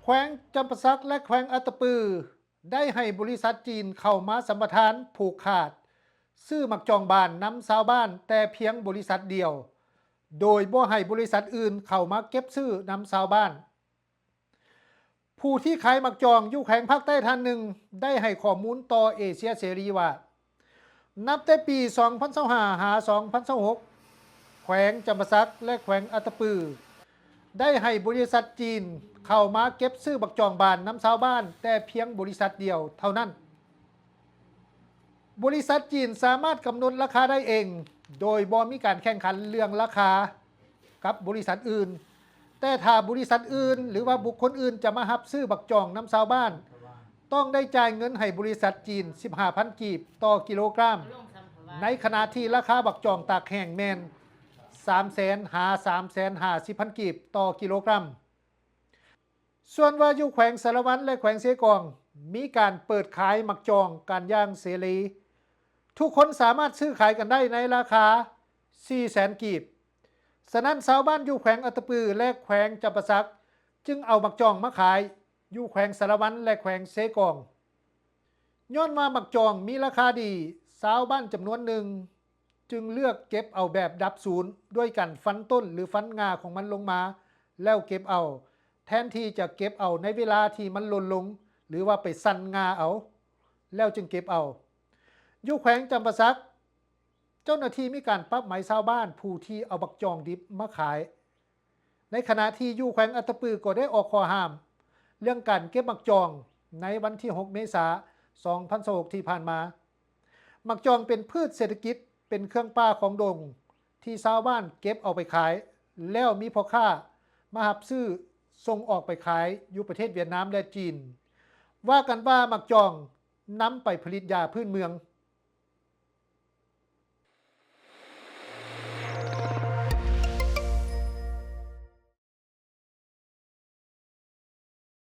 ແຂວງຈຳປາສັກ ແລະ ແຂວງອັດຕະປື ໄດ້ໃຫ້ບໍລິສັດຈີນເຂົ້າມາສຳປະທານຜູກຂາດຊື້ໝາກຈອງບານນຳຊາວບ້ານແຕ່ພຽງບໍລິສັດດຽວ, ໂດຍບໍ່ໃຫ້ບໍລິສັດອື່ນເຂົ້າມາເກັບຊື້ນຳຊາວບ້ານ. ຜູ້ທີ່ຂາຍໝາກຈອງຢູ່ແຂວງພາກໃຕ້ທ່ານໜຶ່ງ ໄດ້ໃຫ້ຂໍ້ມູນຕໍ່ເອເຊຍເສລີວ່າ ນັບແຕ່ປີສອງພັນຊາວຫ້າ ຫາ ສອງພັນຊາວຫົກ ແຂວງຈຳປາສັກ ແລະ ແຂວງອັດຕະປື ໄດ້ໃຫ້ບໍລິສັດຈີນເຂົ້າມາເກັບຊື້ໝາກຈອງບານນຳຊາວບ້ານແຕ່ພຽງບໍລິສັດດຽວເທົ່ານັ້ນ. ບໍລິສັດຈີນສາມາດກຳນົດລາຄາໄດ້ເອງ ໂດຍບໍ່ມີການແຂ່ງຂັນເລື່ອງລາຄາກັບບໍລິສັດອື່ນ, ແຕ່ຖ້າບໍລິສັດອື່ນ ຫຼືວ່າບຸກຄົນອື່ນຈະມາຮັບຊື້ໝາກຈອງນຳຊາວບ້ານ, ຕ້ອງໄດ້ຈ່າຍເງິນໃຫ້ບໍລິສັດຈີນສິບຫ້າພັນກີບຕໍ່ກິໂລກຣາມ, ໃນຂະນະທີ່ລາຄາໝາກຈອງຕາກແຫ້ງແມ່ນສາມແສນ ຫາ ສາມແສນຫ້າສິບພັນກີບຕໍ່ກິໂລກຣາມ. ສ່ວນວ່າຢູ່ແຂວງສາລະວັນ ແລະ ແຂວງເຊກອງ ມີການເປີດຂາຍໝາກຈອງກັນຢ່າງເສລີ, ທຸກຄົນສາມາດຊື້ຂາຍກັນໄດ້ໃນລາຄາສີ່ແສນກີບ. ສະນັ້ນ ຊາວບ້ານຢູ່ແຂວງອັດຕະປື ແລະ ແຂວງຈຳປາສັກ ຈຶ່ງເອົາໝາກຈອງມາຂາຍຢູ່ແຂວງສາລະວັນ ແລະ ແຂວງເຊກອງ. ຍ້ອນວ່າໝາກຈອງມີລາຄາດີ, ຊາວບ້ານຈຳນວນໜຶ່ງຈຶ່ງເລືອກເກັບເອົາແບບດັບສູນ ດ້ວຍການຟັນຕົ້ນ ຫຼື ຟັນງ່າຂອງມັນລົງມາແລ້ວເກັບເອົາ, ແທນທີ່ຈະເກັບເອົາໃນເວລາທີ່ມັນຫຼົ່ນລົງ ຫຼືວ່າໄປສັ່ນງ່າເອົາ ແລ້ວຈຶ່ງເກັບເອົາ. ຢູ່ແຂວງຈຳປາສັກ, ເຈົ້າໜ້າທີ່ມີການປັບໃໝຊາວບ້ານຜູ້ທີ່ເອົາໝາກຈອງດິບມາຂາຍ, ໃນຂະນະທີ່ຢູ່ແຂວງອັດຕະປືກໍໄດ້ອອກຂໍ້ຫ້າມເລື່ອງການເກັບໝາກຈອງໃນວັນທີຫົກເມສາ ສອງພັນຊາວຫົກທີ່ຜ່ານມາ. ໝາກຈອງເປັນພືດເສດຖະກິດ, ເປັນເຄື່ອງປ່າຂອງດົງທີ່ຊາວບ້ານເກັບເອົາໄປຂາຍ, ແລ້ວມີພໍ່ຄ້າມາຮັບຊື້ສົ່ງອອກໄປຂາຍຢູ່ປະເທດຫວຽດນາມ ແລະ ຈີນ. ວ່າກັນວ່າໝາກຈອງນຳໄປຜະລິດຢາພື້ນເມືອງ,